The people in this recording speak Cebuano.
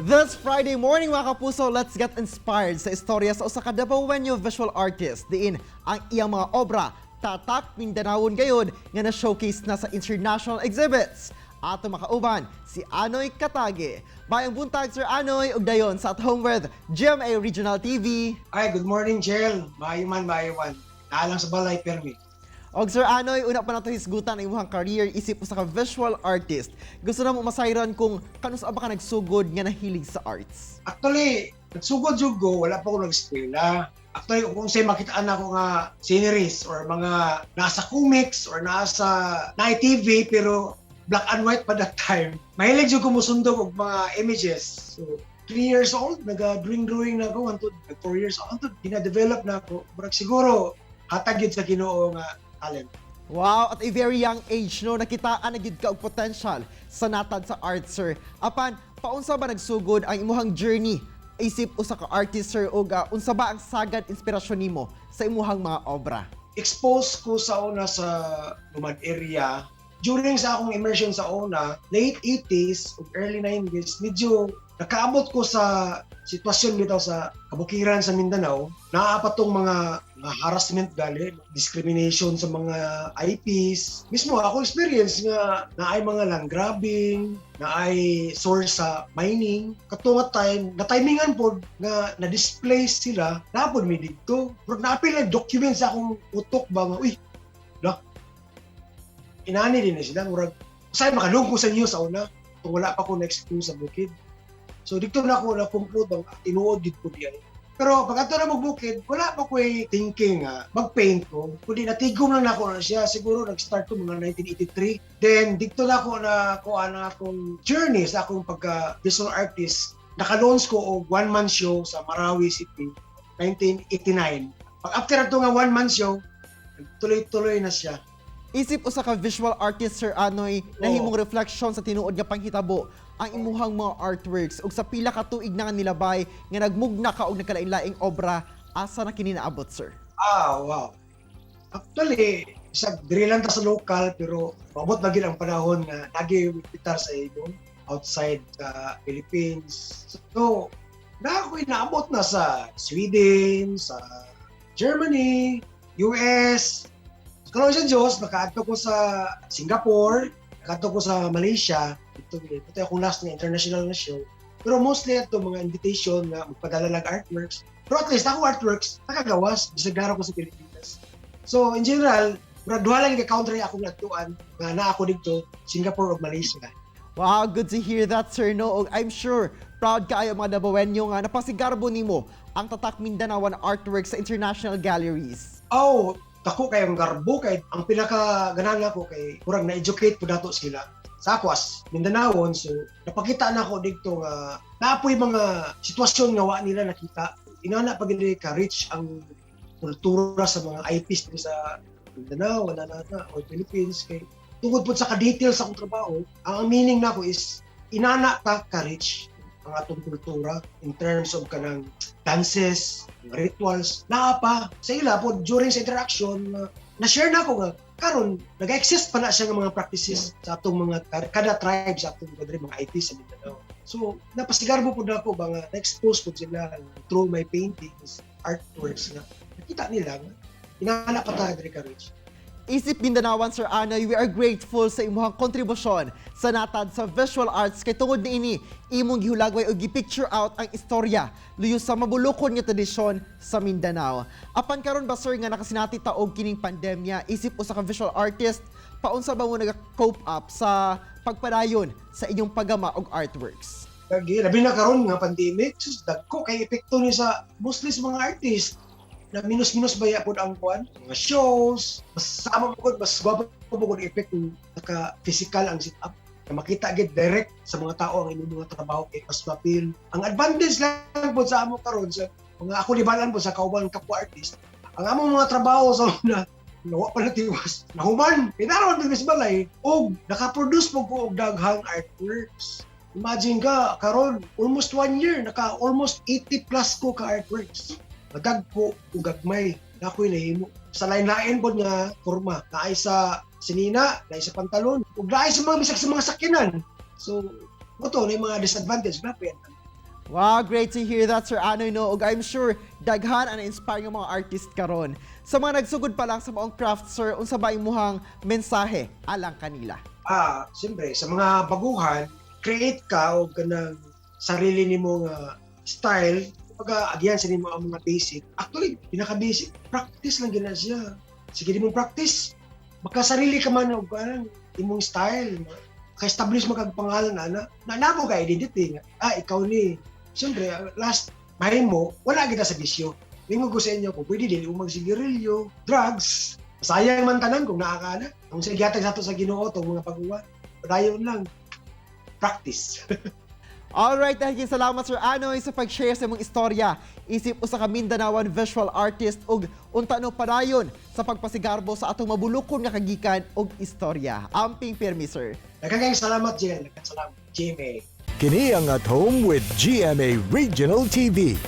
This Friday morning, mga kapuso, let's get inspired sa istorya sa usa ka Dabawenyo visual artist diin ang iyang mga obra tatak Mindanawon gayod nga na-showcase na sa international exhibits. Ato makauban si Anoy Catague. Maayong buntag, Sir Anoy, ug dayon sa At Home with GMA Regional TV. Ay, good morning, Jel. Maayo man, maayo man. Naa lang sa balay, permi. Og Sir Anoy, una pa nato hisgutan ang imong career isip usa ka visual artist. Gusto namo masayran kung kanus-a ba ka nagsugod nga nahilig sa arts? Actually, nagsugod jud ko, wala pa ko nag-eskwela. Actually, kung say makitaan ako nga sceneries or mga nasa comics or nasa na TV pero black and white pa that time. Mahilig jud ko musundog og mga images. So, 3 years old, naga-drawing-drawing na ako. Hantod, 4 years old, hantod, gina-develop na ako. Murag siguro, hatag yun sa Ginoo nga talent. Wow, at a very young age, no, nakitaan na gyud ka og potential sa natad sa art, sir. Apan, paunsa ba nagsugod ang imuhang journey isip usa ka artist, sir, ug unsa ba ang sagad inspirasyon nimo sa imuhang mga obra? Exposed ko sa una sa Lumad area. During sa akong immersion sa una, late 80s ug early 90s, medyo nakaabot ko sa sitwasyon bitaw sa kabukiran sa Mindanao. Naa pa tong mga harassment gali, discrimination sa mga IPs. Mismo ako experience nga naay mga land grabbing, naay source sa mining. Kato nga time, na-timingan pod nga na-displace sila, naa pod mi didto. Pero naapil na document sa akong utok ba nga, uy, la, inani din na sila. Murag, usahay makadungog ko sa news sa una, kung wala pa ko na-expose sa bukid. So dito na ako na-conclude ang tinuod gid ko diyan. Pero pag ato na magbukid, wala pa ko thinking nga mag-paint ko. Kundi natigom lang nako na siya. Siguro nag-start ko mga 1983. Then dito na ako na kuha na akong journey sa akong pagka visual artist. Naka-launch ko og one-man show sa Marawi City 1989. Pag after ato nga one-man show, tuloy-tuloy na siya. Isip usa ka visual artist, Sir Anoy, nahimong reflection sa tinuod nga panghitabo ang imuhang mga artworks, ug sa pila ka tuig na nga nilabay nga nagmugna ka og nagkalain-laing obra, asa na kini naabot, sir? Ah, wow. Actually, sa diri lang ta sa local pero maabot na gid ang panahon nga nagi pitar sa ilong outside sa Philippines. So, na ako inaabot na sa Sweden, sa Germany, US. Karon sa Diyos, nakaadto ko sa Singapore, nakaadto ko sa Malaysia. Ito akong last nga international na show. Pero mostly ito mga invitation na magpadala lang artworks. Pero at least ako artworks, nakagawas, bisag dara ko sa Pilipinas. So in general, murag duha lang ka country akong natuan nga naa ako dito, Singapore ug Malaysia. Wow, good to hear that, sir. No, ug I'm sure proud kaayo ang mga Dabawenyo nga napasigarbo nimo ang tatak Mindanaoan artwork sa international galleries. Oh, dako kayong garbo kay ang pinaka ganahan ako kay murag na-educate po nato sila sa ako as Mindanaon. So napakita na ako didto nga naapoy mga sitwasyon nga wa nila nakita, inana pag ka rich ang kultura sa mga IPs diri sa Mindanao, wala na na or Philippines, kay tungod pod sa ka-detail sa akong trabaho, ang meaning nako is inana ta ka rich ang atong kultura in terms of kanang dances, mga rituals, naa pa sa ila po during sa interaction na share na ako nga karon nag-exist pa na siya nga mga practices sa atong mga kada tribe sa atong mga mga IP sa Mindanao. So napasigarbo po na ako ba nga na-expose po sila through my paintings, artworks nga nakita nila nga inana pa ta diri ka rich. Isip Mindanaoan, Sir Anoy, we are grateful sa imuhang kontribusyon sa natad sa visual arts kay tungod niini imong gihulagway og gi-picture out ang istorya luyo sa mabulokon nga tradisyon sa Mindanao. Apan karon ba, sir, nga nakasinati ta og kining pandemya, isip usa ka visual artist, paunsa ba mo naga-cope up sa pagpadayon sa inyong paggama og artworks? Lagi, labi na karon nga pandemic, sus, dagko kay epekto ni sa mostly sa mga artist na minus-minus baya pod ang kuan, mga shows, mas sama mo gud, mas gwapo mo gud effect kung naka physical ang setup na makita gid direct sa mga tao ang inyong mga trabaho kay mas mapil. Ang advantage lang pod sa amo karon sa mga ako libalan pod sa kauban kapwa artist, ang among mga trabaho sa una nawa pa na tiwas. Nahuman, pinarawan mi sa balay og naka-produce po ko og daghang artworks. Imagine ka, karon almost one year, naka almost 80 plus ko ka artworks. Madagko ug gagmay na ako'y nahimo. Sa lain-lain pod nga forma. Naay sa sinina, naay sa pantalon, ug naay sa mga bisag sa mga sakyanan. So, mo to na yung mga disadvantage na yan. Wow, great to hear that, Sir Anoy, no? Ug I'm sure daghan ang na-inspire nga mga artist karon. Sa mga nagsugod pa lang sa maong craft, sir, unsa ba imuhang mensahe alang kanila? Ah, siyempre, sa mga baguhan, create ka og kanang sarili nimo nga style. Pag agihan sa nimo ang mga basic. Actually, pinaka-basic, practice lang gina siya. Sige nimo practice. Makasarili ka man og kanang imong style. Maka-establish mo kag pangalan ana. Na namo ka identity nga. Ah, ikaw ni. Siyempre, last mahimo, wala kita sa bisyo. Ningo ko sa inyo kung pwede dili mo magsigarilyo, drugs. Sayang man tanan kung naa ka na. Kung sa gihatag sa ato sa Ginoo tong mga pag-uwan, padayon lang. Practice. Alright, dahil salamat, Sir Anoy, sa pag-share sa imong istorya. Isip usa ka Mindanaoan visual artist ug unta no padayon sa pagpasigarbo sa atong mabulukon nga kagikan ug istorya. Amping pirmi, sir. Daghang salamat, Jen. Daghang salamat, GMA. Kini ang At Home with GMA Regional TV.